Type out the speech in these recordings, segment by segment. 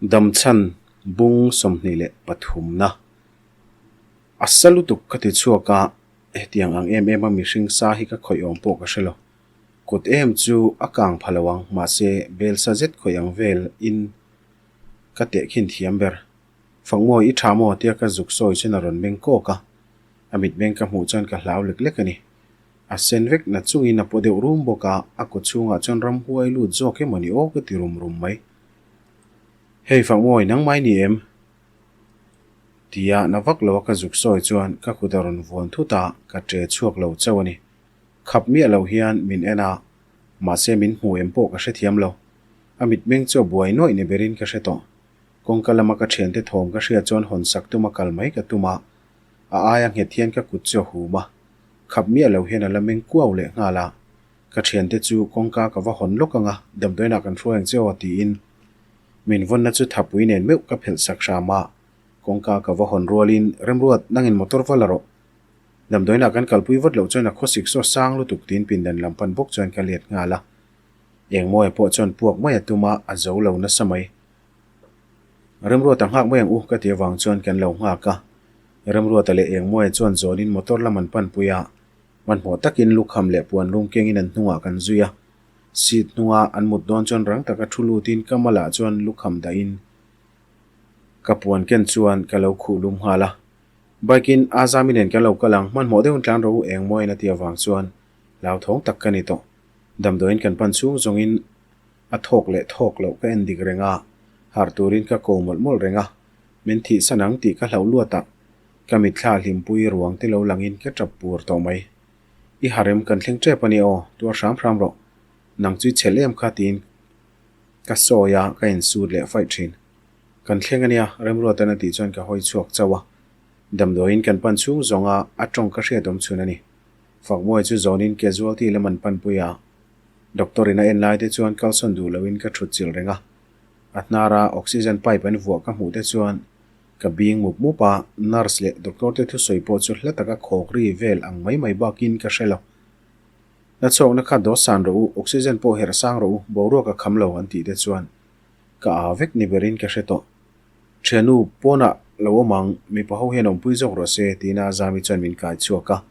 Damchhan bung 23 na a sa lutuk ka ti chhuak a, hetiang ang em em a mihring sa hi ka khawih awm pawh ka hre lo. Kut em chu a kang pha lo ang, mahse bel sa zet khawih ang vel in ka tehkhin thiam ber. Fakmawi i tha maw tia ka zuk sawi chuan a rawn meng kawk a, a mitmeng ka hmuh chuan ka hlau lek lek a ni. A sen vek na chungin a paw deuh rum bawk a, a kaw chhungah chuan ramhuai lut zawk emaw ni aw ka ti rum rum mai. Hei Fakmawi, nangmai ni em? Tia na vak lo a ka zuk sawi chuan ka kut a rawn vuan thut a, ka ṭe chhuak lo chauh a ni. Khap miah lo hian min en a, mahse min hmu em pawh ka hrethiam lo. A mitmeng chu a buai nuaih ni berin ka hre tawh. Kawngka lama ka ṭhiante thawm ka hriat chuan hawn sak tuma kal mai ka tum a, a aia nghet hian ka kut chu a hum a. Khap miah lo hian a la meng kuau leh nghal a. Ka thiante chu kawngka ka va hawn lawk ang a, damdawiinah kan hruai ang che aw tiin min vawnna chu thapui nen meuh ka phelh sak hram a. Kawngka ka va hawn rualin, Remruat, nangin motor va la rawh. Damdawiinah kan kalpui vat loh chuan a khawsik saw sang lutuk tiin pindan lam pan bawk chuan ka let nghal a. Engmawia pawh chuan puak mai a tum a, a zo lo nasa mai. Remruata nghak mai ang u ka ti avang chuan kan lo nghak a. Remruata leh Engmawia chuan zawnin motor lam an panpui a. Hmanhmawh takin lukham leh puan lung kengin an hnungah kan zui a, seat hnunga an mut dawn chuan rang taka thu lutin ka malah chuan lukham dahin ka puan ken chuan ka lo khuh lum nghal a. Bike-in Azami nen kan lo kal ang, hmanhmawh deuhin tlan rawh u engmawiin a ti avang chuan hlauthawng tak ka ni tawh. Damdawiin kan pan chhung zawngin a thawk leh thawk loh ka en dik reng a, harh turin ka ko mawlh mawlh reng a, min thihsan ang tih ka hlauh luat a. Ka mitthla hlimpui ruang te lo langin ka tap pur tawh mai. I harem kan thleng tep a ni aw, tuar hram hram rawh. Nang chu i chhel em kha tiin ka sawi a, ka insut leh faih thin. Kan thleng a nia, Remruatan a tih chuan ka hawi chhuak chauh a. Damdawiin kan pan chhung zawng a, a tawng ka hriat awm chhun a ni. Fakmuai chu zawnin casualty lam an panpui a. Doctor in a en lai te chuan kalsawn duh loin ka thut chilh reng a. A hnara oxygen pipe an vuah ka hmuh te chuan Ka bing mup mup a, nurse leh doctor te thusawi pawh chu hla taka khawk ri vel ang mai mai bakin ka hre lo. Na chhawkna kha dawt san rawh u, oxygen pawh herh sang rawh u, boruak a kham lo an tih te chuan ka aa vek ni berin ka hre tawh. Thiannu, pawnah lo awm ang, mipa ho hian awmpui zawk rawh se tiin a Zami chuan min kai chhuak a.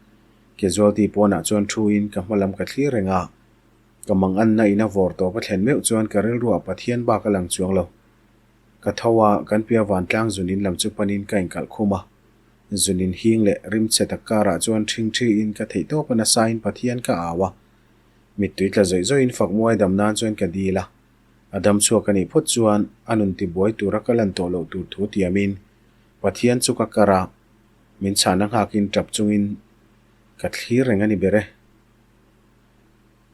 Casualty pawnah chuan thuin ka hma lam ka thlir reng a, ka manganna in a vawr tawp a thlen meuh chuan ka rilruah Pathian bak a lang chuang lo. Ka tho a, kan pia vantlang zunin lam chu panin ka inkalh khum a. Zunin hing leh rimchhe tak karah chuan ṭhingṭhiin ka theih tawp a nasain Pathian ka au a. Mittui tla zawih zawihin fakmuai dam nan chuan ka dil a. A dam chhuak a nih phawt chuan a nun tibuai tura ka lan tawh loh tur thu tiamin Pathian chu ka kar a, min chhahna nghakin ṭap chungin ka thlir reng a ni ber e.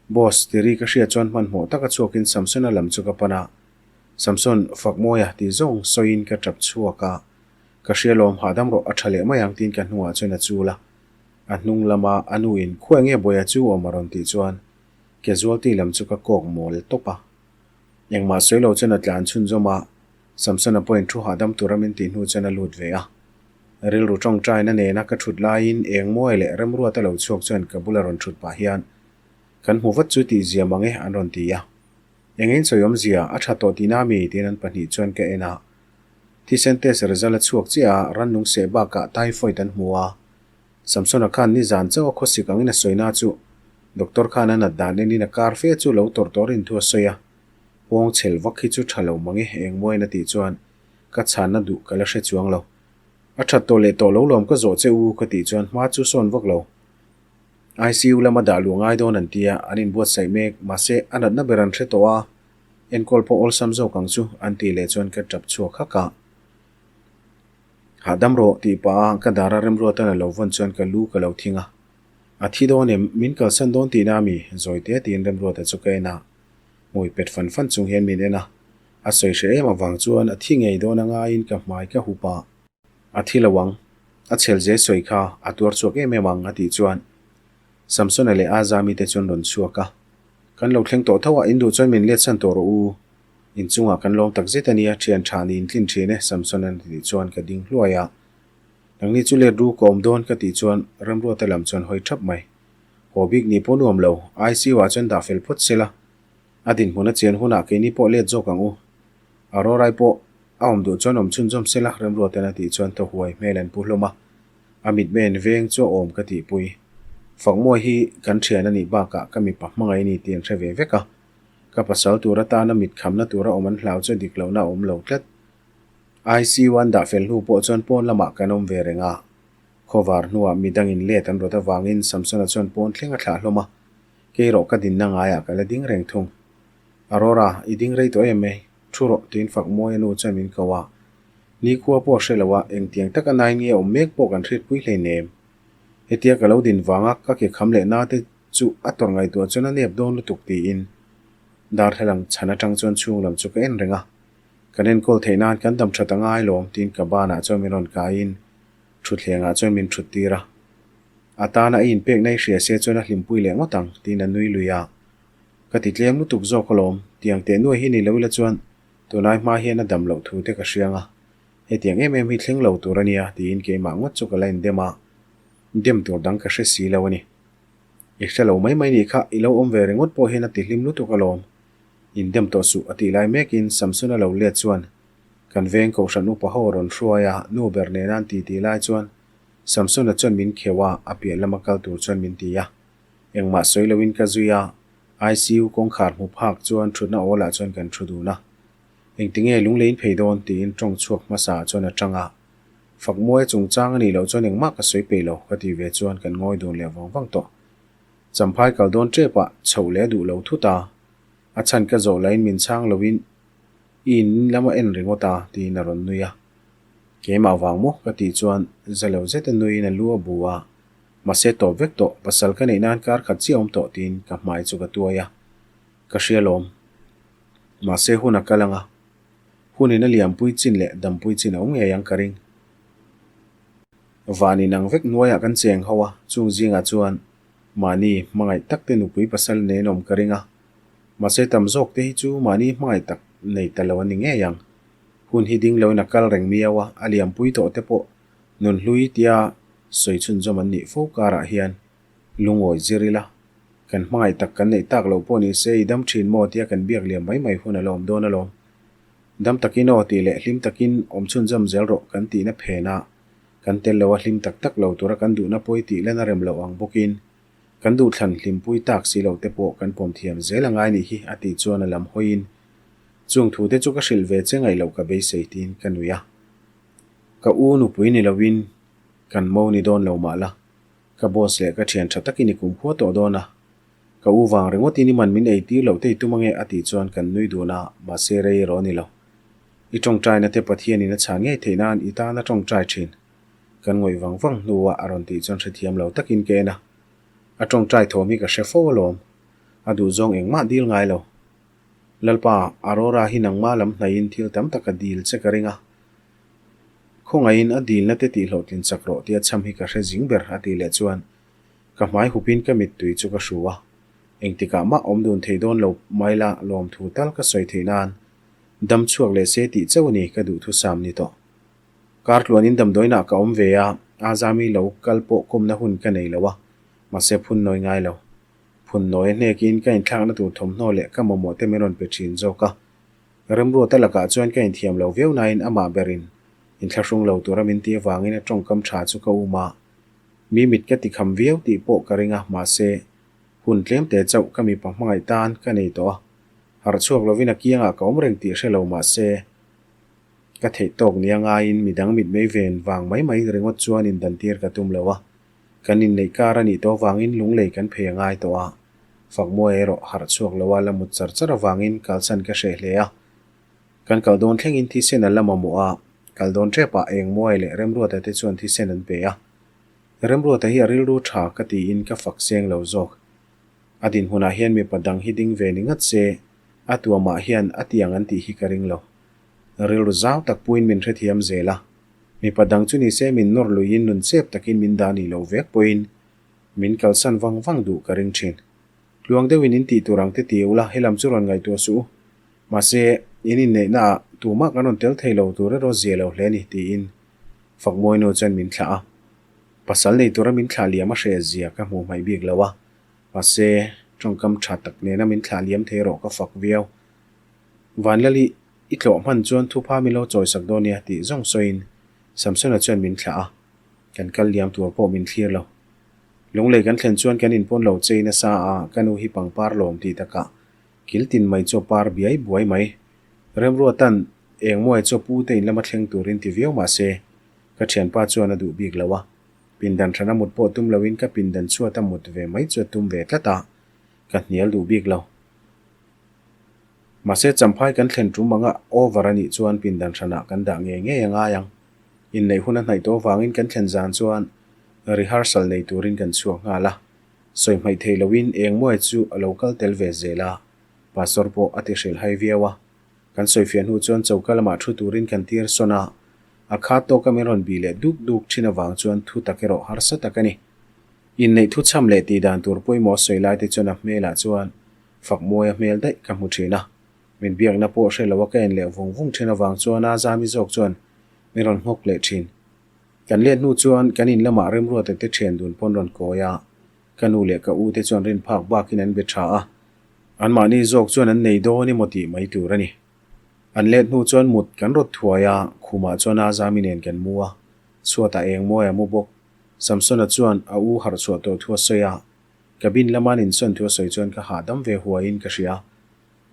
Boss, tiri ka hriat chuan hmanhmawh taka chhuakin Samsona lam chu ka pan a. Samson, Fakmawia tih zawng sawiin ka tap chhuak a, ka hria lawm hahdam rawh a tha leh mai ang tiin ka hnungah chuan a chul a. A hnung lama a nu in khuai nge buaia chu awm a rawn tih chuan casualty lam chu ka kawk mawl tawp a. Engmah sawi lo chuan a tlan chhunzawm a, Samson-a pawhin thu hahdam tura min tih hnu chuan a lut ve a. Rilru tawngtaina nena ka thut laiin Engmawia leh Remruata lo chhuak chuan ka bula rawn thut pah hian kan hmu vat chu tih zia mang e an rawn ti a. Eng in sawi awmzia a tha tawh tihna mi tiin an pahnih chuan ka en a. Thisen test result a chhuak chiah a, rannung seh bakah typhoid an hmu a. Samsona khan nizan chauh a khawsik angin a sawina chu doctor khan a nat dan enin a kar fe chu lo tawrh tawr in thu a sawi a. Pawng chhel vak hi chu tha lo mang e, eng mawiin a tih chuan ka chhanna duh ka la hre chuang lo. A that tawh leh tawh lo lawm ka zawh che u ka tih chuan hma chu sawn vak lo. ICU lama dah luh ngai dawn an tia, an inbuatsaih mek, mahse a natna ber an hre tawh a, enkawl pawh awlsam zawk ang chu an tih leh chuan ka tap chhuak hak a. Hahdam rawh tih pah a ka dara remruatan a lo vawn chuan ka lu ka lo thing a. A thi dawn em? Min kalsan dawn tihna a mi? Zawi te tiin Remruata chu ka en a. Hmui pet fan fan chung hian min en a. A sawi hreh em avang chuan a thi ngei dawn a ngaiin ka hmai ka hup a. A thi lo ang. A chhel zeh sawi kha a tuar chhuak em em ang a tih chuan Samsona leh Azami te chuan rawn chhuak a. Kan lo thleng tawh tho a, in duh chuan min let san tawh rawh u. Inchungah kan lawm tak zet a nia, thian tha niin tlin thin e Samsona tih chuan ka ding hluai a. Nangni chu let ru ka awm dawn ka tih chuan Remruata lam chuan hawi thap mai. Haw bik ni pawh nuam lo, ICU ah chuan dah fel phawt se la. A dinhmun a chian hunah keini pawh let zawk ang u. A rawrai pawh. A awm duh chuan awm chhunzawm sela, Remruata'n a tih chuan thaw huai hmel an pu hlawm a. A mitmen veng chu a awm ka tihpui. Fakmawi hi kan thian a nih bakah ka mipa hmangaih a ni tih an hre ve vek a. Ka pasal tur atana mit khamna tura awm an hlau chu dik lohna a awm lo tlat. ICU an dah fel hnu pawh chuan pawn lamah kan awm ve reng a. Khawvar hnuah midangin let an rawt avangin Samsona chuan pawn thleng a thlah hlawm a. Kei rawh ka dinna ngaiah ka la ding reng thung. Aurora, i ding rei tawh em mai? Thu rawh tiin Fakmawia nu chuan min ko a. Nikhua pawh a hre lo a, engtiang taka nai nge awm mek pawh kan hriatpui hleinem. Hetia ka lo din vanga ka ke kham leh nate chu a tawrh ngaihtuah chuan a nep dawn lutuk tiin darthlalang chhan atang chuan chhung lam chu ka en reng a. Kan enkawl theih nan kan dam that a ngai lawm tiin ka banah chuan min rawn kaiin thutthlengah chuan min thut tir a. A tana a inpekna i hria se chuan a hlimpui leh ngawt ang tiin a nui lui a. Ka ti tlem lutuk zawk alawm, tiang teh nuai hi ni lo ila chuan tunai hma hian a dam loh thu te ka hriang a, hetiang em em hi thleng lo tur a nia tiin keimah ngawt chu ka la indem a, dem tur dang ka hre si lo a ni. I hre lo mai mai nih kha, i lo awm ve ringawt pawh hian a ti hlim lutuk alawm. Indem tawh suh a tih lai mekin Samsona lo let chuan kan veng kohhran upa ho a rawn hruai a, nu ber nena an titi lai chuan Samsona chuan min kheuh a, a piah lama kal tur chuan min ti a. Engmah sawi loin ka zui a, ICU kawngkhar hmu phak chuan thutna awlah chuan kan thu dun a. Engtinge lungleiin phei dawn tiin tawng chhuak hmasa ah chuan a tang a. Fakmuaia chungchang a nih loh chuan engmah ka sawi peih lo ka tih ve chuan kan ngawi dun leh vang vang tawh. Champhai kal dawn tep ah chhoh leh a duh lo thut a. A chhan ka zawh lahin min chhang loin i in lam a en ringawt a tiin a rawn nui a. Keimah vang maw ka tih chuan za lo zet a nuiin a lu a bu a. Mahse tawp vek tawh, pasal ka neih nan kar khat chiah awm tawh tiin ka hmai chu ka tuai a, ka hria lawm. Mahse hun a kal ang a, hunin a liampui chin leh dampui chin a awm ngei ang ka ring. Van inang vek hnuaiah kan cheng ho a, chung zingah chuan mahni hmangaih tak te nupui pasal nen awm ka ring a, mahse tam zawk te hi chu mahni hmangaih tak nei ta lo an ni ngei ang. Hun hi ding loin a kal reng miau a, a liampui tawh te pawh Nunhlui tia sawi chhunzawm an nih fo karah hian lungawi zir ila, kan hmangaih tak kan neih tak loh pawh ni se i dam thin maw tia kan biak liam mai mai hun a la awm dawn alawm. Dam takin aw tih leh hlim takin awm chhunzawm zel rawh kan tihna phenah kan tel lo a hlim tak tak lo tura kan duhna pawi tih lena rem loh ang bawkin kan duhthlan hlimpui tak si lo te pawh kan pawm thiam zel a ngai nih hi a tih chuan a lam hawiin chung thu te chu ka hrilh ve che ngaih loh ka beisei tiin ka nui a. Ka u nupui ni loin kan mo ni dawn lo mah la, ka boss leh ka thian tha takin i kumkhua tawh dawn a. Ka u vang ringawtin i man min ei tir loh te i tum ange a tih chuan kan nui dun a, mahse rei erawh a ni lo. I tawngtaina te Pathianin a chhan ngei theih nan i tan a tawngtai thin. Kan ngawih vang vang hnuah a rawn tih chuan hrethiam lo takin ka en a. A tawngtai thawm hi ka hre fo alawm. A duhzawng engmah dil ngai lo. Lalpa, Aurora hi nangmah lam hnaihin thil tam tak a dil che ka ring a. Khawngaihin a dilna te tih hlawhtlin chak rawh tia chham hi ka hre zing ber a tih leh chuan ka hmai hupin ka mittui chu ka hru a. Engtikah mah awm dun thei dawn lo mai la lawmthu tal ka sawi theih nan dam chhuak leh se tih chauh a ni ka duhthusam ni tawh. Kar tluanin damdawiinah ka awm ve a, Azami lo kal pawh kawmna hun ka nei lo a, mahse phun nawi ngai lo. Phun nawi a hnekin ka inthlakna tur thawmhnaw leh ka mamawh te min rawn pe thin zawk a. Remruata lakah chuan ka inthiam lo viau nain amah berin inthlahrung lo tura min tih avangin a tawngkam tha chu ka um a. Mi mit ka tikham viau tih pawh ka ring a, mahse, hun tlemte chauh ka mipa hmangaih tan ka nei tawh a. Harh chhuak lovin a kiangah ka awm reng tih hre lo mahse, ka theih tawk nia ngaiin midang mitmei ven vang mai mai ringawt chuan indantir ka tum lo a. Kan inneih kar a nih tawh avangin lunglei kan phei a ngai tawh a, Fakmuai erawh harh chhuak lo a la mut char char avangin kalsan ka hreh hle a. Kan kal dawn thlengin thisen an la mamawh a, kal dawn tepah Engmuai leh Remruata te chuan thisen an pe a. Remruata hi a rilru tha ka tiin ka fak seng lo zawk. A dinhmunah hian mipa dang hi ding ve ni ngat se, a tuamah hian a tiang an tih hi ka ring lo. Rilru zau tak puiin min hrethiam zel a. Mipa dang chu nise min nawr luiin nun chep takin min dah nih loh vek pawhin min kalsan vang vang duh ka ring thin. Tluang deuhin in tih tur ang te ti ula helam chu rawn ngaihtuah suh u. Mahse, in inneihna ah tumah kan rawn tel thei lo tur erawh zia lo hle ni tiin Fakmawinu chuan min thlah a. Pasal nei tura min thlah liam a hreh zia ka hmuh hmaih bik lo a. Mahse, tawngkam tha tak nena min thlah liam thei erawh ka fak viau. Vanlali. I tlawh hman chuan thupha min lo chawisak dawn nia tih zawng sawiin Samsona chuan min thlah a, kan kal liam tur pawh min thlir lo. Lunglei kan thlen chuan kan inpawn lo chei nasa a, ka nu hi pangpar lawm tih takah kil tin mai chu a par biai buai mai. Remruatan engmaw chu pu te in lama thleng turin ti viau mah se, ka thianpa chuan a duh bik lo a. Pindan hrana mut pawh tum loin ka pindan chhuata mut ve mai chu a tum ve tlat a, ka hnial duh bik lo. Mahse Champhai kan thlen tum anga over a nih chuan pindan hranah kan dah ngei ngei a ngai ang. Inneih hun a hnaih tawh avangin kan thlen zan chuan rehearsal nei turin kan chhuak nghal a. Sawi hmaih thei loin engmawi chu a lo kal tel ve zel a, Pastor pawh a ti hrilh hai viau a. Kan sawifiah hnu chuan choka lamah thu turin kan tir sawn a, a khat tawka min rawn bih leh duk duk thin avang chuan thu tak erawh harsa tak a ni. Inneih thu cham leh tih dan tur pawimawh sawi lai te chuan a hmelah chuan Fakmawia hmel daih ka hmu thin a, min biakna pawh hre lo a ka en leh vung vung thin avang chuan a zami zawk chuan min rawn nghawk leh thin. Kan let hnu chuan kan in lamah Remruata te thian dun pawn rawn kawi a, ka nu leh ka u te chuan rin phak bakin an be tha a, anmahni zawk chuan an nei dawn emaw tih mai tur a ni. An let hnu chuan mut kan rawt thuai a, khumah chuan a zami nen kan mu a, chhuatah engmawi a mu bawk. Samsona chuan a u harh chhuah tawh thu a sawi a, Cabin lama an insawn thu a sawi chuan ka hahdam ve huaiin ka hria.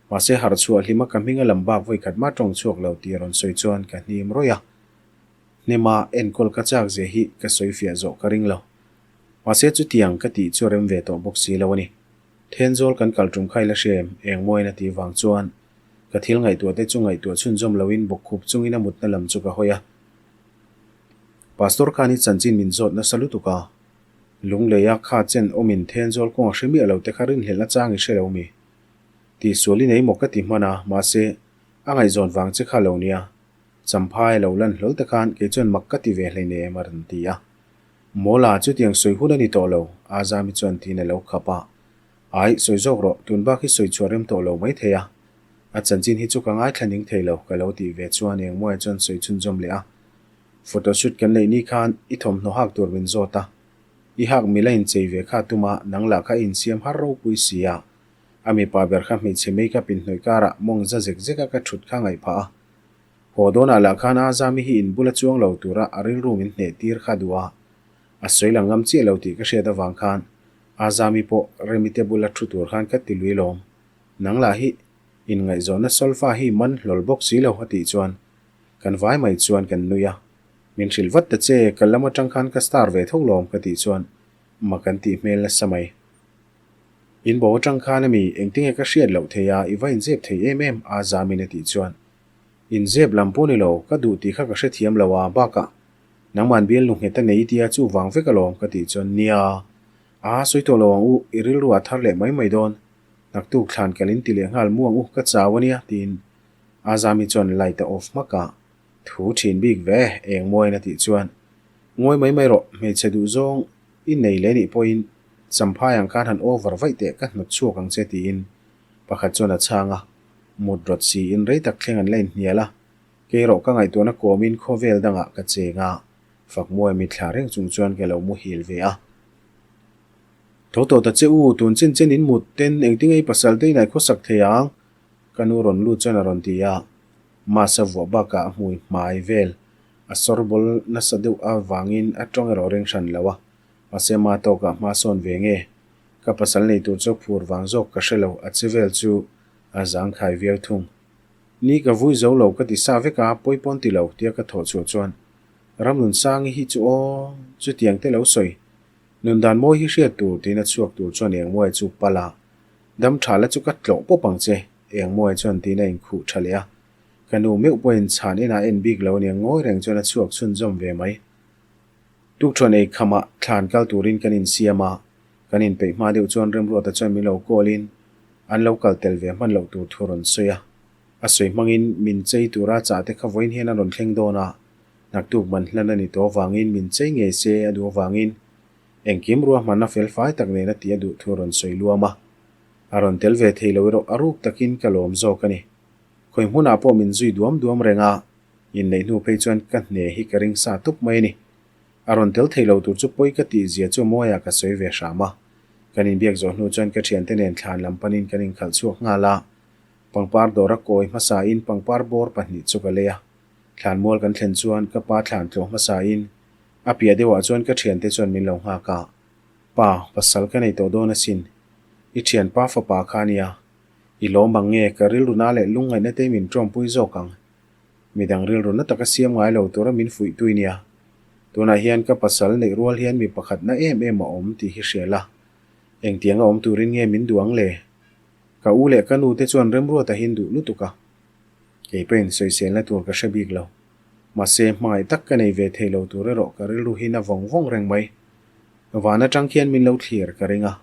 Mahse harh chhuah hlima ka hming a lam bak vawi khat mah tawng chhuak lo tih a rawn sawi chuan ka hnim rawih a. Hnema enkawl ka chak zia hi ka sawi fiah zawh ka ring lo. Mahse chutiang ka tih chu a rem ve tawh bawk si lo a ni. Thenzawl kan kal tum kha i la hre em? Engmawiin a tih vang chuan ka thil ngaihtuah te chu ngaihtuah chhunzawm loin bawkkhup chungin a mutna lam chu ka hawi a. Pastor khan i chanchin min zawt nasa lutuk a. Lungleia kha chen awmin Thenzawl kawng a hre miah lo te kha rinhlelhna chang i hre lo mi? Tihsual i nei maw ka ti hman a, mahse, a ngaihzawn vang che kha lo nia. Champhai a lo lan hlawl te khan kei chuan mak ka ti ve hleinem a rawn ti a. Mawla, chutiang sawi hun a ni tawh lo, Azami chuan tiin a lo khap a. Ai, sawi zawk rawh, tun bak hi sawi chhuah rem tawh lo mai thei a. A chanchin hi chu ka ngaithla ning thei lo, ka lo tih ve chuan Engmawia chuan sawi chhunzawm leh a. Photoshoot kan neih ni khan i thawmhnaw hak tur min zawt a, i hak mil a inchei ve kha tum a, nang lah kha i insiam har ropui si a. A mipa ber kha hmeichhe makeup inhnawih karah mawng za zek zek a ka thut kha ngaih phah a. Haw dawnah lah khan a Zami hi in bula chuang lo tura a rilru min hneh tir kha duh a, a sawi lang ngam chiah lo tih ka hriat avang khan a Zami pawh Remi te bula thu tur khan ka ti lui lawm. Nang lah hi inngaihzawnna solfa hi man hlawl bawk si lo a tih chuan Kan vai mai chuan kan nui a, Min hrilh vat ta che, ka lam atang khan ka star ve tho lawm ka tih chuan ma kan tih hmel nasa mai. In bo atang khan ami engtinge ka hriat loh thei a, i va inzep thei em em a Zamin a tih chuan Inzep lam pawh ni lo, ka duh tih kha ka hrethiam lo a, bakah nangman bialnu nghet a nei tia chu vang vek alawm ka tih chuan Nia, a sawi tawh lo ang u, i rilru a thar leh mai mai dawn, naktuk thlan kal in ti leh nghal mu ang u, ka chau ania tiin Azami chuan light a off hmak a, Thu thin bik ve, eng mawiin a tih chuan, Ngawi mai mai rawh, hmeichhe duh zawng i nei leh nih pawhin Champhai ang khan han over vaih teh ka hnawt chhuak ang che tiin pakhat chuan a chhang a, mut rawt siin rei tak thleng an la inhnial a, kei erawh ka ngaihtuahna kawmin khawvel dangah ka cheng a, Fakmuai mitthla reng chung chuan ka lo muhil ve a. Tho tawh ta che u, tun chen chen in mut ten engtinge i pasal te inai khawsak thei ang? Ka nu rawn lut chuan a rawn ti a, mask a vuah bakah a hmui hmai vel a sawr bawl nasa deuh avangin a tawng erawh ring hran lo a, mahse ma tawkah hma sawn ve nge? Ka pasal nei tur chu phur vang zawk ka hre lo, a che vel chu a zangkhai viau thung. Ni ka vui zo lo ka ti sa vek a, pawi pawn ti lo tia ka thawh chhuah chuan Ramnunsangi hi chu aw, chutiang te lo sawi. Nundan mawi hi hriat tur tiin a chhuak tur chuan Engmawia chu pal a, Dam tha la chu ka tlawh pawp ang che, Engmawia chuan tiin a inkhuh tha leh a. Ka nu meuh pawhin chhan inah en bik lo ania ngawi reng chuan a chhuak chhunzawm ve mai. Tukṭhuan ei khamah thlan kal turin kan insiam a, kan inpeih hma deuh chuan Remruata chuan min lo call in an lo kal tel ve hman loh tur thu a rawn sawi a. A sawi hmangin min chei tura chah te kha vawiin hian a rawn thleng dawn a, naktuk man hlan a ni tawh avangin min chei ngei se a duh avangin Engkim ruahmanna felfai tak nena tih a duh thu a rawn sawi luam a, a rawn tel ve thei lo erawh a ruk takin ka lawm zawk a ni. Khawi hmunah pawh min zui duam duam reng a, inneih hnu phei chuan ka hne hi ka ring sa tup mai a ni. A rawn tel thei lo tur chu pawi ka tih zia chu mawiah ka sawi ve hram a. Kan inbiak zawh hnu chuan ka thiante nen thlan lam panin kan inkhalh chhuak nghal a. Pangpar dawra kawi hmasain pangpar bawr pahnih chu ka lei a. Thlanmual kan thlen chuan ka pa thlan tlawh hmasain a piah deuhah chuan ka thiante chuan min lo nghak a. Pa, pasal ka nei tawh dawn asin. I thianpa fapa kha ania. I lawm ang nge ka rilru na leh lungngaihna te min tawmpui zawk ang. Midang rilru na taka siam ngai lo tura min fuih tui nia. Tunah hian ka pasal neih rual hian mi pakhat na em em a awm tih hi hria la. Engtianga awm turin nge min duh ang le? Ka u leh ka nu te chuan remruat a hin duh lutuk a. Kei pawhin sawiselna tur ka hre bik lo. Mahse, hmangaih tak ka nei ve thei lo tur erawh ka rilru hi na vawng vawng reng mai. Van atang khian min lo thlir ka ring a.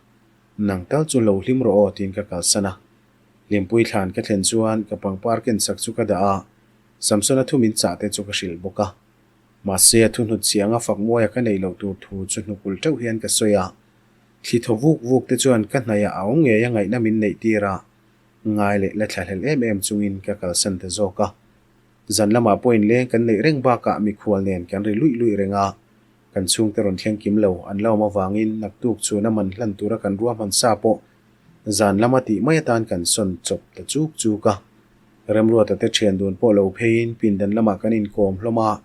Nang tal chu lo hlim rawh aw tiin ka kalsan a. Hlimpui thlan ka thlen chuan ka pangpar ken sak chu ka dah a, Samsona thu min chah te chu ka hrilh bawk a. Mahse, a thuhnut chhi anga fak muaia ka neih loh tur thu chu hnukulh teuh hian ka sawi a. Thli thaw vuk vuk te chuan ka hnaihah a awm ngei a ngaihna min neih tir a, ngai leh la thlahlel em em chungin ka kalsan ta zawk a. Zan lamah pawh inleng kan neih reng bakah mikhual nen kan ri luih luih reng a, kan chhungte rawn thleng kim lo an la awm avangin naktuk chhuna man hlan tura kan ruahman sa pawh Zan lama tih mai atan kan sawn chawp ta chuk chuk a. Remruata te thian dun pawh lo pheiin pindan lamah kan inkawm hlawm a,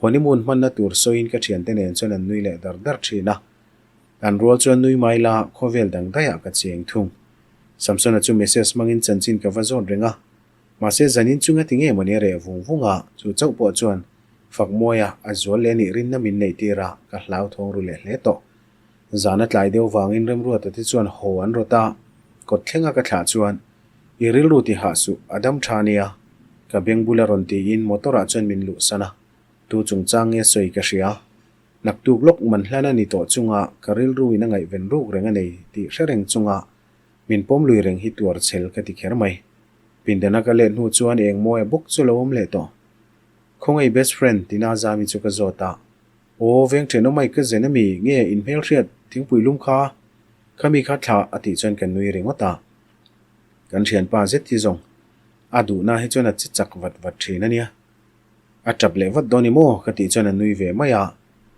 honeymoon hmanna tur sawiin ka thiante nen chuan an nui leh dar dar thin a. An rual chuan nui mai la, khawvel dang daihah ka cheng thung. Samsona chu message hmangin chanchin ka va zawt reng a, mahse zanin chu ngati nge mawni a reh vung vung a, chu chauh pawh chuan Fakmawia a zual leh anih rinna min neih tir a, ka hlauthawng ru leh hle tawh. Zana tlai deuh vangin Remruata te chuan haw an rawt a, kawt thlenga ka thlah chuan, I rilru ti hah suh, a dam tha nia, ka beng bula rawn tiin motor ah chuan min luhsan a, tu chungchang nge sawi ka hria. Naktuk lawk man hlan a ni tawh chunga ka rilru in a ngaihven ruk reng a nei tih hre reng chunga min pawm lui reng hi tuar chhel ka ti kher mai. Pindana ka let hnu chuan engmawia bawk chu lo awm leh tawh. Khawngaih best friend tina Zami chu ka zawt a. Aw veng thenawm ai ka zen ami nge in hmelhriat thingpui lum kha khami kha thlah a tih chuan kan nui ringawt a. Kan thianpa zet hi zawng a duhna hi chuan a che chak vat vat thin a nia. A tap leh vat dawn i maw ka tih chuan a nui ve mai a.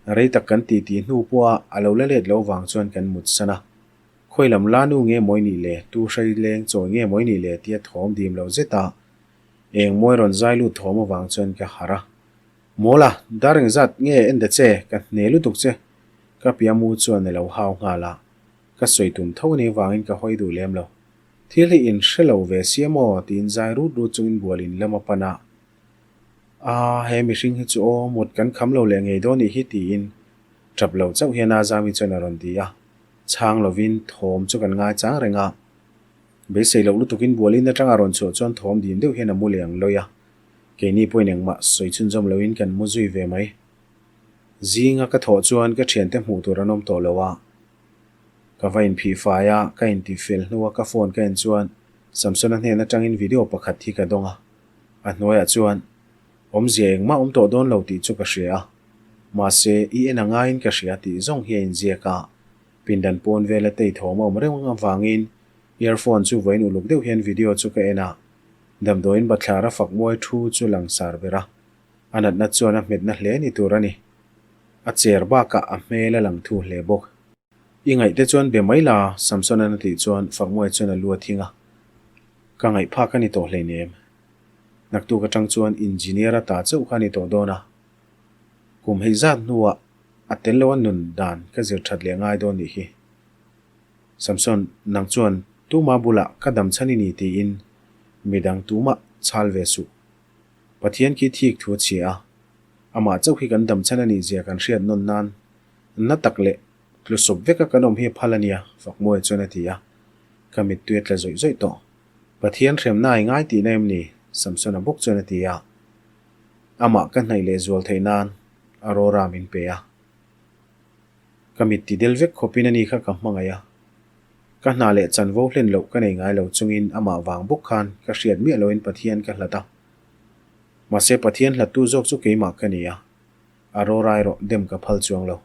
Rei tak kan ti tih hnu pawha a lo la let lo vang chuan kan mut san a. Khawi lam la nu nge mawi nih le, tu hrai leng chawi nge mawi nih le tia thawm dim lo zet a. Eng mawi rawn zai lut thawm avang chuan ka harh a. Mawla, dar engzat nge en ta che, ka hne lutuk che. Ka piamu chuan a lo hau nghal a, ka sawi tum tho anih vangin ka hawi duh lem lo. Thil hi in hre lo ve sia maw? tiin zai rut rut chungin bual in lam a pan a. Aa, he mihring hi chu aw, mut kan kham lo leh ngei dawn nih hi tiin tap lo chauh hian a Zami chuan a rawn ti a. Chhang lovin thawm chu kan ngaichang reng a. Beisei loh lutukin bual in atanga rawn chhuah chuan thawm dim deuh hian a mu leh ang lawi a. Keini pawhin engmah sawi chhunzawm loin kan mu zui ve mai. Zinga ka thawh chuan ka thiante hmuh tur an awm tawh lo a. Ka va inphih fai a, ka intih fel hnua ka phone ka en chuan Samsona hnen atangin video pakhat hi ka dawng a. A hnuaiah chuan, Awmzia engmah awm tawh dawn lo tih chu ka hria a. Mahse, i en a ngaiin ka hria tih zawng hi a inziak a. Pindan pawn vela tei thawm a awm reng avangin earphone chu vawiin uluk deuh hian video chu ka en a. Damdawiin bathlar a fak muai thu chu langsar ber a, a natna chuan a hmetna hle ni tur a ni. A cher bakah a hmel a lang thu hle bawk. I ngaihte chuan be mai la, Samson-a'n a tih chuan Fakmuai chuan a lu a thing a. Ka ngaih phak a ni tawh hleinem. Naktuk atang chuan engineer a ta chauh kha a ni tawh dawn a. Kum hei zat hnuah a tel lo a nun dan ka zir that leh ngai dawn nih hi. Samson, nang chuan tuma bulah ka dam chhan i ni tiin midang tumah chhal ve suh. Pathian khi thik thu a chhia a, amah chauh hi kan dam chhan a nih zia kan hriat nawn nan na tak leh tlusawp veka kan awm hi a phal a nia, Fakmuai chuan a ti a. Ka mittui a tla zawih zawih tawh. Pathian hremna ai ngai tihna em ni? Samsona bawk chuan a ti a. Amah ka hnaih leh zual theih nan Aurora min pe a. Ka mit ti del vek khawpin ani kha ka hmangaih a. Ka hna leh chanvo hlen loh ka nei ngai lo chungin amah vang bawk khan ka hriat miah loin Pathian ka hlat a. Mahse Pathian hlattu zawk chu keimah ka ni a, a rawrai rawh dem ka phal chuang lo.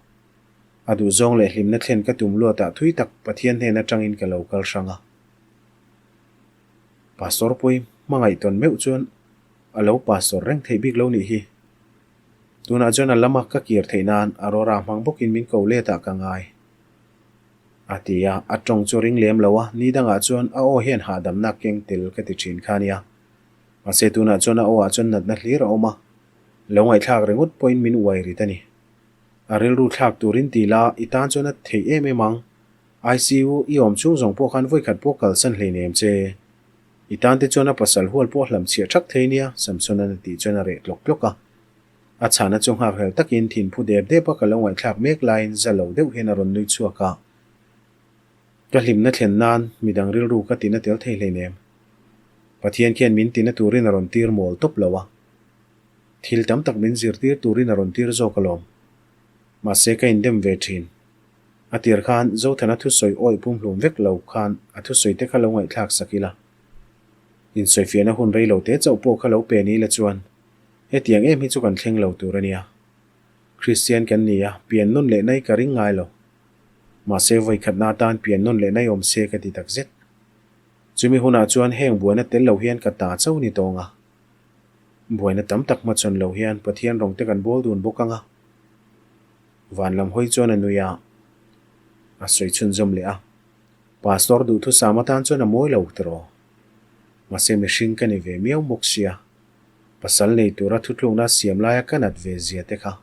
A duhzawng leh hlimna thlen ka tum luatah thui tak Pathian hnen atangin ka lo kal hrang a. Pastor pawi hmangaih tawn meuh chuan a lo pastor reng theih bik lo nih hi. Tunah chuan a lama ka kir theih nan Aurora hmang bawkin min ko let ah ka ngai. A ti a, a tawng chu ring lem lo a, ni dangah chuan a aw hian hahdamna keng tel ka ti thin kha nia. Mahse tunah chuan a aw ah chuan natna hlir a awm a, lo ngaihthlak ringawt pawhin min uai rit a ni. A rilru thlak turin ti la, i tan chuan a theih em em ang. ICU i awm chhung zawng pawh khan vawikhat pawh kalsan hleinem che. I tan te chuan a pasal hual pawh hlam chhiah thak thei nia, Samson-a'n a tih chuan a reh tlawk tlawk a. A chhana chu nghakhlel takin thinphu dep dep a ka lo ngaihthlak mek laiin za lo deuh hian a rawn nui chhuak a. Ka hlimna thlen nan midang rilru ka tina tel thei hleinem. Pathian khian min tina turin a rawn tir mawl tawp lo a. Thil tam tak min zirtir turin a rawn tir zawk alawm. Mahse ka indem ve thin. A tir khan Zothana thusawi awih pumhlum vek lo khan a thusawi te kha lo ngaihthlak sak ila. Insawifiahna hun rei lo te chauh pawh kha lo pe ni ila chuan hetiang em hi chu kan thleng lo tur a nia. Kristian kan ni a, pian nawn leh nai ka ring ngai lo. Mahse vawikhatna atan pian nawn leh nai awm se ka ti takzet. Chumi hunah chuan heng buaina tel lo hian ka ta chauh ni tawng a. Buaina tam tak hmachhawn lo hian Pathian rawng te kan bawl dun bawk ang a. Van lam hawi chuan a nui a, a sawi chhunzawm leh a. Pastor duhthusam atan chuan a mawi lo tiraw? Mahse mihring ka ni ve miau bawk sia, pasal nei tura thutlukna siam laia ka nat ve zia te kha.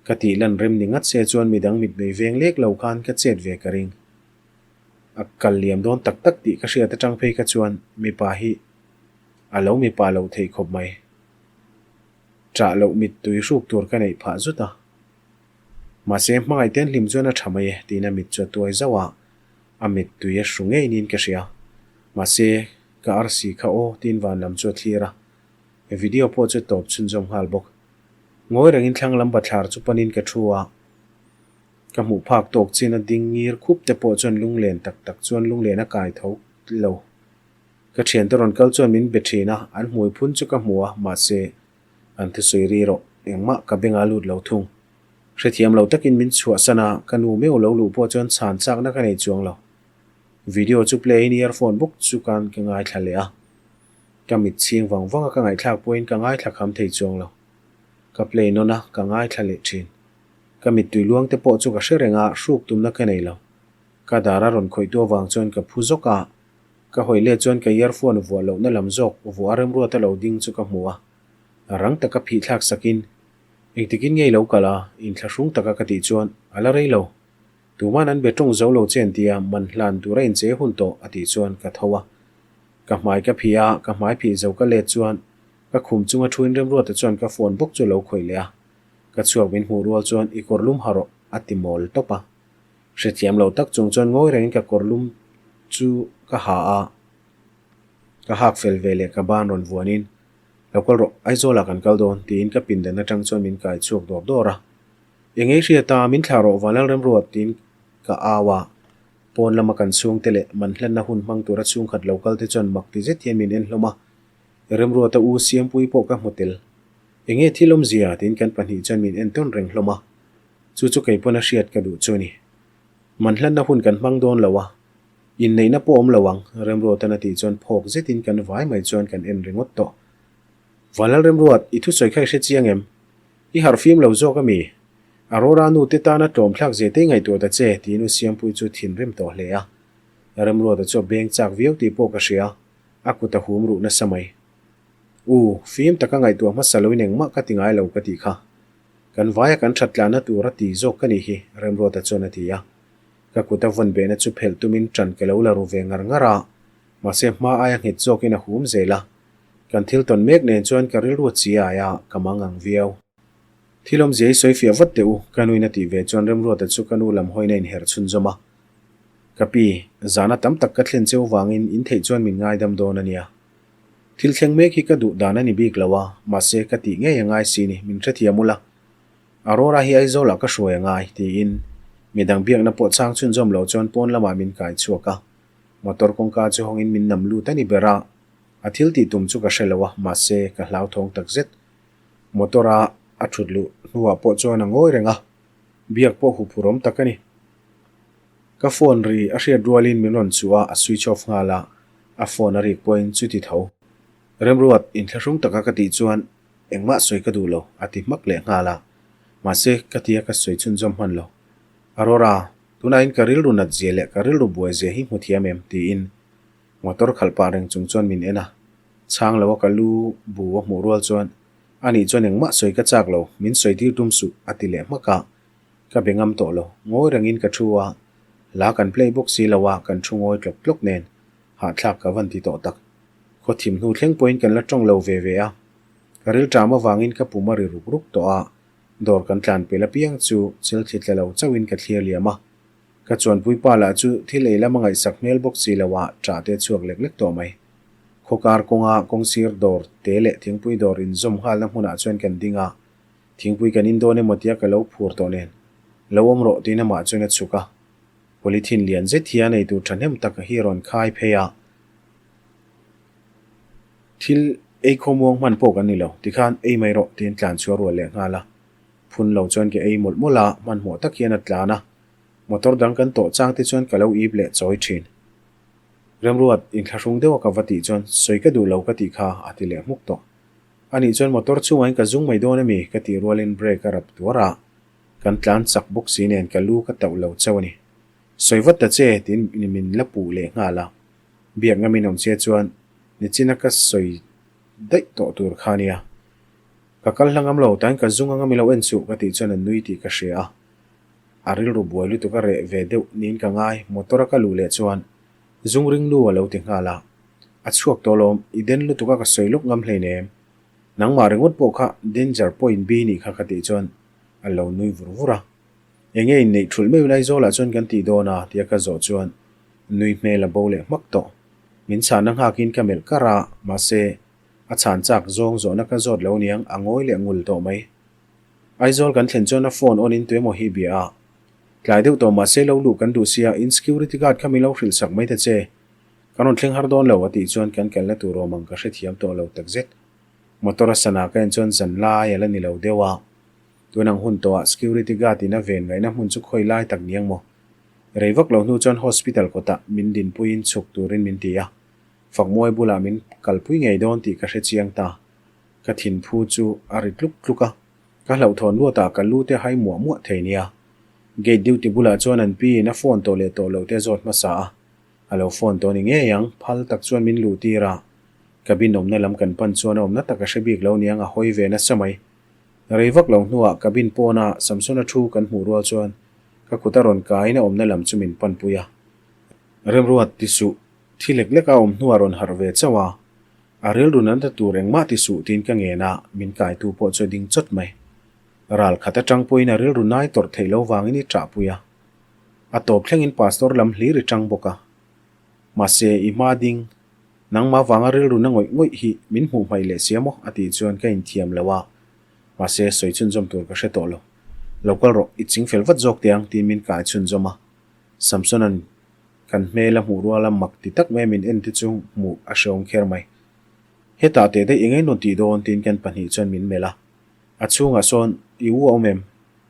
Ka tih lan rem ni ngat se chuan midang mitmei veng lek lo khan ka chet ve ka ring. A kal liam dawn tak tak tih ka hriat atang phei kha chuan mipa hi a lo mipa loh theih khawp mai. Ṭah loh mittui hruk tur ka neih phah zut a. Mahse, hmangaih ten hlim chuan a ṭha mai e, tiin a mit chu a tuai zauh a, a mittui a hru ngei niin ka hria. Mahse, ka arsi kha aw, tiin van lam chu a thlir a. Video pawh chu tawp chhunzawm nghal bawk. Ngawi rengin thlang lam bathlar chu panin ka thu a. Ka hmuh phak tawk chin a ding ngir khup te pawh chuan lunglen tak tak chuan lunglen a kai tho lo. Ka thiante rawn kal chuan min be thin a, an hmui phun chu ka hmu a, mahse, an thusawi ri rawh, engmah ka beng a lut lo thung. Hrethiam lo takin min chhuahsan a, ka nu meuh lo luh pawh chuan chhan chakna ka nei chuang lo. Video chu play in earphone bawk chu kan ka ngaithla leh a. Ka mit chhing vang vang a ka ngaihthlak pawhin ka ngaithla kham thei chuang lo. Ka play nawn a, ka ngaithla leh thin. Ka mittui luang te pawh chu ka hre reng a, hruk tumna ka nei lo. Ka dar a rawn khawih tu avang chuan ka phu zawk a, Ka hawi let chuan ka earphone vuah lohna lam zawk vuah remruata lo ding chu ka hmu a, rang taka phih thlak sakin, Engtikin nge i lo kal a? Inthlahrung taka ka tih chuan, A la rei lo. Tuman an be tawng zo lo che an ti a, man hlan tura inchei hun tawh, a tih chuan ka tho a. Ka hmai ka phih a, ka hmai phih zo ka let chuan ka khum chunga thuin remruata chuan ka phone bawk chu a lo khawih leh a. Ka chhuak min hmuh rual chuan, I kawr lum ha rawh, a ti mawl tawp a. Hrethiam lo tak chung chuan ngawi rengin ka kawr lum chu ka ha a, ka hak fel ve leh ka ban rawn vuanin, Lo kal rawh, Aizawlah kan kal dawn, tiin ka pindan atang chuan min kai chhuak dawr dawr a. Eng ei hriat a, min thlah rawh Vanlal Remruat, tiin ka au a. Pawn lama kan chhungte leh man hlanna hun hmang tura chhungkhat lo kal te chuan mak ti zet hian min en hlawm a. Remruata u Siampuii pawh ka hmu tel. Enge thil awmzia? tiin kan pahnih chuan min en tawn reng hlawm a. Chu chu kei pawn a hriat ka duh chu a ni. Manhlanna hun kan hmang dawn lo a, inneihna pawh awm lo ang, Remruatan a tih chuan phawk zetin kan vai mai chuan kan en ringawt tawh. Vanlal Remruat, i thusawi kha i hre chiang em? I harh fim lo zawk a mi? Aurora nu te tana tlawm thlak zia te i ngaihtuah ta che, tiin u Siampuii chu thinrim tawh hle a. Remruata chu a beng chak viau tih pawh ka hria, a kut a hum ruh nasa mai. U, fim taka ngaihtuah hmasa loin engmah ka ti ngai lo ka tih kha. Kan vaia kan that tlahna tur a ti zawk ka nih hi, Remruata chuan a ti a. Ka kut a vawn behna chu phelh tumin ṭan ka lo la ru ve ngar ngar a, mahse hma aia nghet zawkin a hum zel a. Kan thil tawn mek nen chuan ka rilru a chi ai a, ka mang ang viau. Thil awmzia i sawi fiah vat teh u, ka nuin a tih ve chuan Remruata chu ka nu lam hawiin a inherh chhunzawm a. Ka pi, zana tam tak ka thlen cheu vangin in theih chuan min ngaidam dawn a nia. Thil thleng mek hi ka duh dan a ni bik lo a, mahse ka tih ngei a ngai si ni, min hrethiam ula. Aurora hi Aizawlah ka hruai a ngai, tiin midang biakna pawh chhang chhunzawm lo chuan pawn lamah min kai chhuak a. Motor kawngka chu hawngin min nam lut a ni ber a, a thil tih tum chu ka hre lo a, mahse ka hlauthawng takzet. Motor a a thut luh hnuah pawh chuan a ngawi reng a, biak pawh huphurhawm tak a ni. Ka phone ri a hriat rualin min rawn chuh a, a switch off nghal a, a phone a rik pawhin chuti tho. Remruat, inthlahrung taka ka tih chuan engmah sawi ka duh lo, a ti hmak leh nghal a. Mahse, ka tia ka sawi chhunzawm hman lo. Aurora! Tunaiin ka rilru nat zia leh ka rilru buai zia hi hmu thiam em? tiin motor khalh pah reng chung chuan min en a. Chhang lo a ka lu bu a hmuh rual chuan, Anih chuan engmah sawi ka chak lo, min sawi tir tum suh, a ti leh hmak a. Ka be ngam tawh lo. Ngawi rengin ka thu a, hla kan play bawk si lo a, kan thu ngawi tlawk tlawk nen hahthlak ka van ti tawh tak. Khaw thim hnu thleng pawhin kan la tawng lo ve ve a. Ka rilṭam avangin ka pum a ri ruk ruk tawh a, dawr kan tlan pel apiang chu chil thli tla lo chauhin ka thlir liam a. Ka chuanpui pa lah chu thil ei lam a ngaihsak hmel bawk si lo a, ṭah te chhuak lek lek tawh mai. Khawkar kawnga kawngsir dawr te leh thingpui dawr inzawm nghalna hmunah chuan kan ding a, thingpui kan in dawn emaw tia ka lo phur tawh nen, lo awm rawh tiin amah chuan a chhuk a. Polythene lian zet hian eitur thahnem tak hi rawn khai phei a. Thil ei khawmuang hman pawh kan ni lo, tikhan ei mai rawh tiin tlan chhuah rual leh nghal a. Phun lo chuan ka ei mawlh mawlh a, hmanhmawh tak hian a tlan a. Motor dang kan tawh chang te chuan ka lo ip leh chawi thin. Remruat, inthlahrung deuh a ka va tih chuan sawi ka duh lo ka tih kha a ti leh hmuk tawh. Anih chuan motor chungah in ka zung mai dawn ami ka tih rualin brake a rap tuar a, kan tlan chak bawk si nen ka lu ka tauh lo chauh a ni. Sawi vat ta che tiin min la puh leh nghal a. Biak ngamin awm che chuan nichina ka sawi daih tawh tur kha nia. Ka kal hla ngam lo, tain ka zung anga mi lo en suh ka tih chuan a nui tih ka hria a. A rilru buai lutuk a reh ve deuh niin ka ngai, motor a ka luh leh chuan zung ring nu a lo ti nghal a. A chhuak tawh lawm, i den lutuk a ka sawi lawk ngam hleinem. Nangmah ringawt pawh kha danger point bi nih kha ka tih chuan a lo nui vur vur a. Enge inneih thulh meuh lai zawlah chuan kan tih dawn a tia ka zawh chuan nui hmel a bo leh hmak tawh. Min chhanna nghakin ka melh kar a, mahse a chhan chak zawng zawhna ka zawt lo niang a ngawi leh ngul tawh mai. Aizawl kan thlen chuan a phone on in tuemaw hi bia a. Tlai deuh tawh mahse lo luh kan duh sia in security guard kha min lo hrilh sak mai ta che. Kan rawn thleng har dawn lo a tih chuan kan kalna tur awm ang ka hrethiam tawh lo takzet. Motor a sana ka en chuan zan lai a la ni lo deuh a. Tun ang hun tawhah security guard in a ven ngaihna hmun chu khawi lai tak niang maw? Rei vak lo hnu chuan hospital kawtah min dinpuiin chhuk turin min ti a, Fakmuai bulah min kalpui ngei dawn tih ka hre chiang ta. Ka thinphu chu a ri tluk tluk a, ka hlauhthawn luatah ka lu te hai muah muah thei nia. Gate duty bulah chuan an pi in a phone tawh leh tawh loh te zawt hmasa a, a lo phone tawh ni ngei ang, phal tak chuan min luh tir a. Cabin awmna lam kan pan chuan a awmna tak a hre bik lo niang a hawi ve nasa mai. Rei vak lo hnuah cabin pawna Samsona thu kan hmuh rual chuan ka kut a rawn kaiin a awmna lam chu min panpui a. Remruat ti suh, thi lek lek a awm hnuah rawn harh ve chauh a, a rilru nanta tur engmah ti suh tiin ka ngen a, min kaitu pawh chu a ding chawt mai. Ral khat atang pawhin a rilru nai tawrh theih lo vangin i ṭahpui a. A tawp thlengin pastor lam hlir i ṭang bawk a. Mahse, i hma ding, Nangmah vanga rilru na ngawih ngawih hi min hmuh hmaih leh sia maw? a tih chuan ka inthiam lo a, mahse sawi chhunzawm tur ka hre tawh lo. Lo kal rawh, i ching fel vat zawk teh ang tiin min kai chhunzawm a. Samsona'n kan hmel a hmuh ruala mak ti tak mai min en te chu hmuh a hrehawm kher mai. Hetah teh daih eng eng rawn tih dawn tiin kan pahnih chuan min melh a. A chhungah sawn i u a awm em?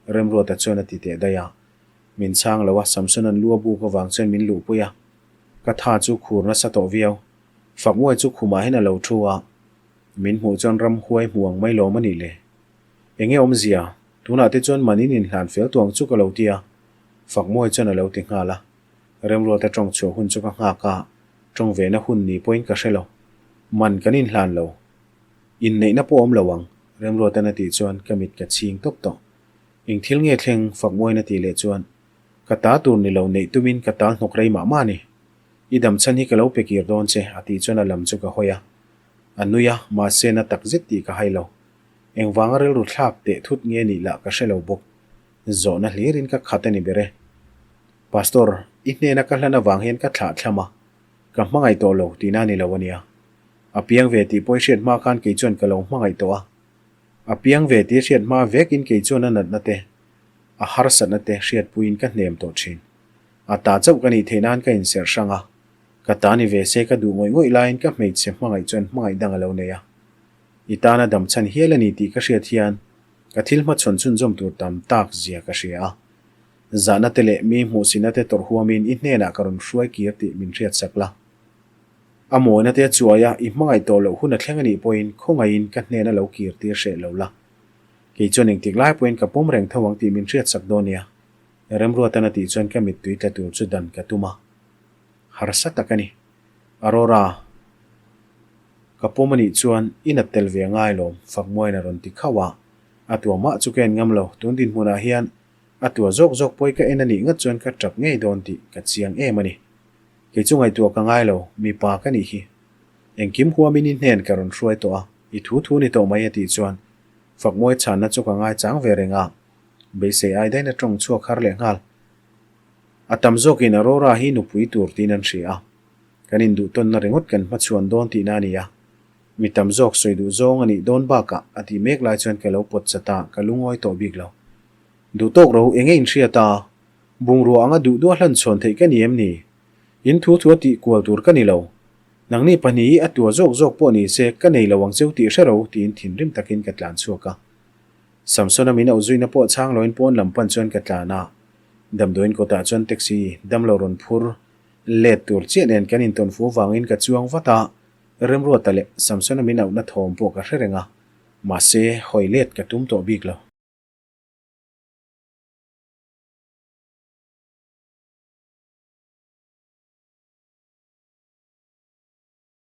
Remruata chuan a ti teh daih a. Min chhang lo a, Samsona'n lu a buk avang chuan min luhpui a. Ka tha chu khur nasa tawh viau. Fakmuai chu khumah hian a lo thu a, min hmuh chuan ramhuai hmu ang mai lawm a nih le. Enge awmzia, tunah te chuan man in inhlan fel tuang chu ka lo ti a, Fakmuai chuan a lo ti nghal a. Remruata tawng chhuah hun chu ka nghak a, tawng vehna hun ni pawhin ka hre lo. Man kan inhlan lo. Inneihna pawh awm lo ang, Remruatan a tih chuan ka mit ka chhing tawp tawh. Eng thil nge thleng Fakmuaiin a tih leh chuan Ka ta tur ni lo neih tumin ka tal hnawk rei mah mah a ni. I dam chhan hi ka lo pe kir dawn che, a tih chuan a lam chu ka hawi a. A nui a, mahse na tak zet tih ka hai lo. Engvanga rilru thlak teh thut nge nih lah ka hre lo bawk. Zawhna hlirin ka khat a ni ber e. Pastor, i hnena ka hlan avang hian ka thlah thlam a, ka hmangaih tawh lo tihna a ni lo a nia. A piang ve tih pawh i hriat hma khan kei chuan ka lo hmangaih tawh a. A piang ve tih i hriat hma vekin kei chuan a natna te A harsatna te hriatpuiin ka hnem tawh thin. A ta chauh ka nih theih nan ka inserh hrang a. Ka ta ni ve se ka duh ngawih ngawih laiin ka hmeichhe hmangaih chuan hmangaih dang a lo nei a. I tana dam chhan hial a ni tih ka hriat hian ka thil hmachhawn chhunzawm tur tam tak zia ka hria a. Zahna te leh mi hmuhsihna te tawrh huamin i hnenah ka rawn hruai kir tih min hriatsak la. A mawina te a chuai a, i hmangaih tawh loh hun a thleng a nih pawhin khawngaihin ka hnena lo kir tir hreh lo la. Kei chuan engtik lai pawhin ka pawm reng tho ang tih min hriatsak dawn nia. Remruatan a tih chuan ka mittui tla tur chu dan ka tum a. Harsa tak a ni. Aurora, ka pawm a nih chuan i nat tel ve angai lawm, Fakmuain a rawn ti khauh a. A tua mah chu ka en ngam lo, tun dinhmunah hian a tua zawk zawk pawi ka en a nih ngat chuan ka tap ngei dawn tih ka chiang em a ni. Kei chu ngaihtuah ka ngai lo, mipa ka nih hi. Engkim huamin i hnen ka rawn hruai tawh a, i thu thu ni tawh mai a tih chuan Fakmuai chhanna chu ka ngaichang ve reng a, beisei ai daina tawng chhuak har leh nghal. A tam zawkin Aurora hi nupui tur tiin an hria a, kan induhtawnna ringawt kan hmachhuan dawn tihna a ni a. Mi tam zawk sawi duh zawng a nih dawn bakah a tih mek lai chuan ka lo pawt chat a, ka lungawi tawh bik lo. Duh tawk ro enge inhriat a, bungrua anga duh duah hlan chhawn theih ka ni em ni? In thu thu a tih kual tur ka ni lo. Nangni pahnih hi a tua zawk zawk pawh ni se ka nei lo ang cheu tih hre ro tiin thinrim takin ka tlan chhuak a. Samsona min auh zuina pawh chhang loin pawn lam pan chuan ka tlan a. Damdawiin kawtah chuan taxi damlo rawn phur let tur chiah nen kan intawn fu vangin ka chuang vat a, Remruata leh Samsona min auhna thawm pawh ka hre reng a, mahse hawi let ka tum tawh bik lo.